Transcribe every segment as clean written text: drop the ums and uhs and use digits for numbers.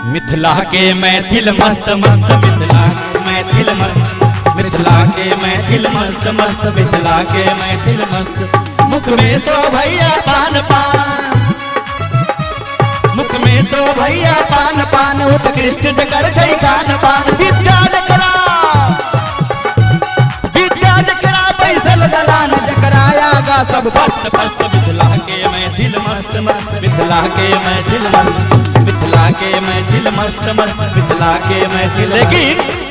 मिथिला के मैथिल मस्त मस्त, मिथिला मैथिल मस्त, मिथिला के मैथिल मस्त मस्त, मिथिला के मैथिल मस्त। मुख में सो भैया पान पान, मुख में सो भैया पान पान, उत्कृष्ट जकर छै कान पान। विद्या जकरा, विद्या जकरा बैसल दलान, जकरा आगा सब मस्त मस्त। मिथिला के मैथिल मस्त मस्त, मिथिला के मैथिल मस्त, मिथिला के मैथिल मस्त मस्त, मिथिला के मैथिल। लेकिन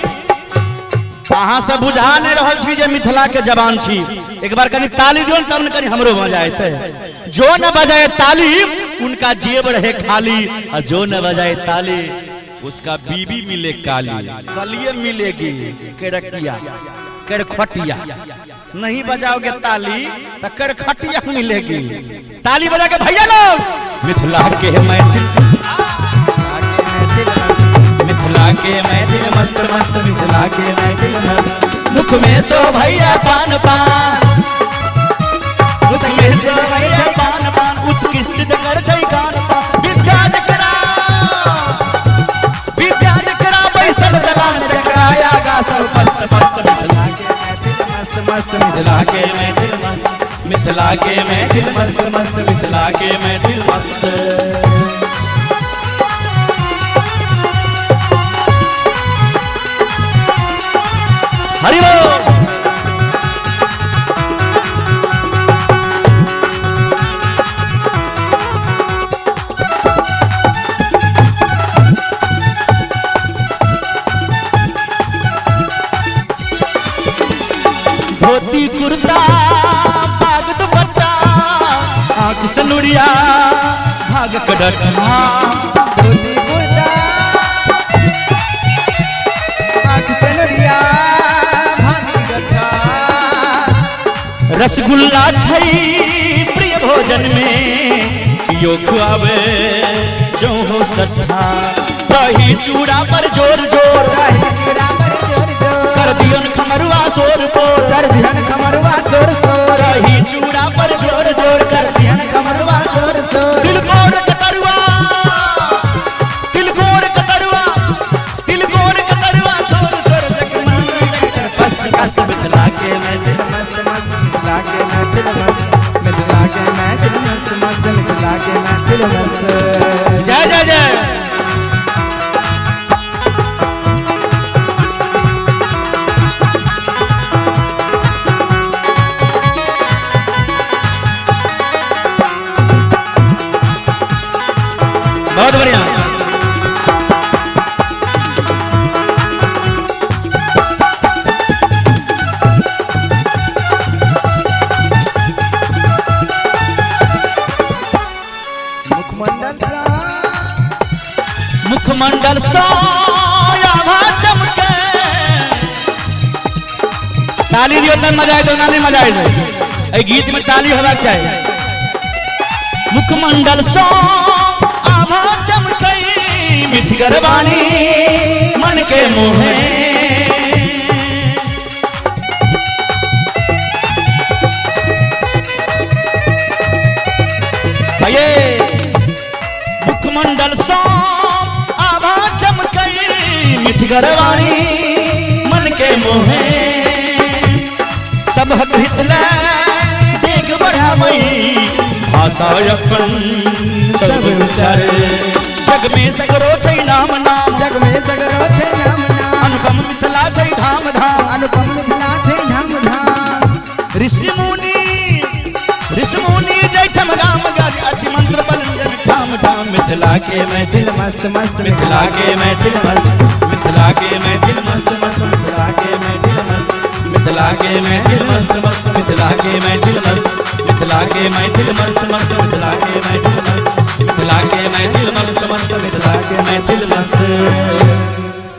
अहाँ सब बुझा नहीं रहल छी जे मिथिला के जवान छी। एक बार कनी ताली दियौ तब न कनी हमरो मजा एतै। जो न बजाए ताली उनका जेब रहे खाली, और जो न बजाए ताली उसका बीबी मिले काली। कलिए मिलेगी केरकिया केरखटिया। नहीं बजाओगे ताली तो केरखटिया मिलेगी। ताली बजा के भैया लोग। मिथिला के मैथिल, मिथिला के मैथिल मस्त मस्त, मिथिला के मैथिल मस्त। मुख में सो भैया पान पान, मुख में सो भैया पान पान, उत्कृष्ट जकर छै कान पान। विद्या जकरा, विद्या जकरा बैसल दलान, जकरा आगा सब मस्त मस्त। मिथिला के मैथिल मस्त मस्त, मिथिला के मैथिल मस्त, मिथिला के मैथिल मस्त मस्त, मिथिला के मैथिल मस्त। हरि बोल। धोती कुर्ता पाग दुपट्टा, आंख सनुरिया भाग कड़कना। धोती कुर्ता आंख सनुरिया भाग गट्ठा। रसगुल्ला छै प्रिय भोजन में, कियो खुआवे जो हो सठा। दही चूड़ा पर जोर जोर, दही चूड़ा पर जोर जोर, कर दियन खमरुआ सोर पोर, कर दियन खमरुआ सोर सोर। दही चूड़ा पर जोर जोर, कर दियन खमरुआ सोर सोर। तिलकोर कतरुआ, तिलकोर कतरुआ, तिलकोर कतरुआ सोर सोर। जगमान मस्त मस्त, मिथिला के मैथिल मस्त मस्त, मिथिला के मैथिल मस्त, मिथिला के मैथिल मस्त मस्त, मिथिला के मैथिल मस्त। जय जय जय। बहुत बढ़िया। मुखमंडल सा, मुखमंडल सोयाभा चमके। ताली दियो तब मजा आए, तो नहीं मजा आए। एहि गीत में ताली होबाक चाही। मुखमंडल सो आभा चमके, मिठगर वाणी मन के मोहे। भैये मुखमंडल सो आभा चमके, मिठगर वाणी मन के मोहे। सबहक हित लै डेग बढ़ावई, भाषा अपन सब उचारे। जग में सगरो छै नाम नाम, जग में सगरो छै नाम नाम। अनुपम मिथिला छै धाम धाम, अनुपम मिथिला छै धाम धाम। ऋषि मुनि, ऋषि मुनि जैठम गाम गाज अछि मंत्र बल जन ठाम ठाम। मिथिला के मैथिल मस्त मस्त, मिथिला के मैथिल मस्त, मिथिला के मैथिल मस्त मस्त, मिथिला के मैथिल मस्त, मिथिला के मैथिल मस्त मस्त, मिथिला के मैथिल मस्त, मिथिला के मैथिल मस्त।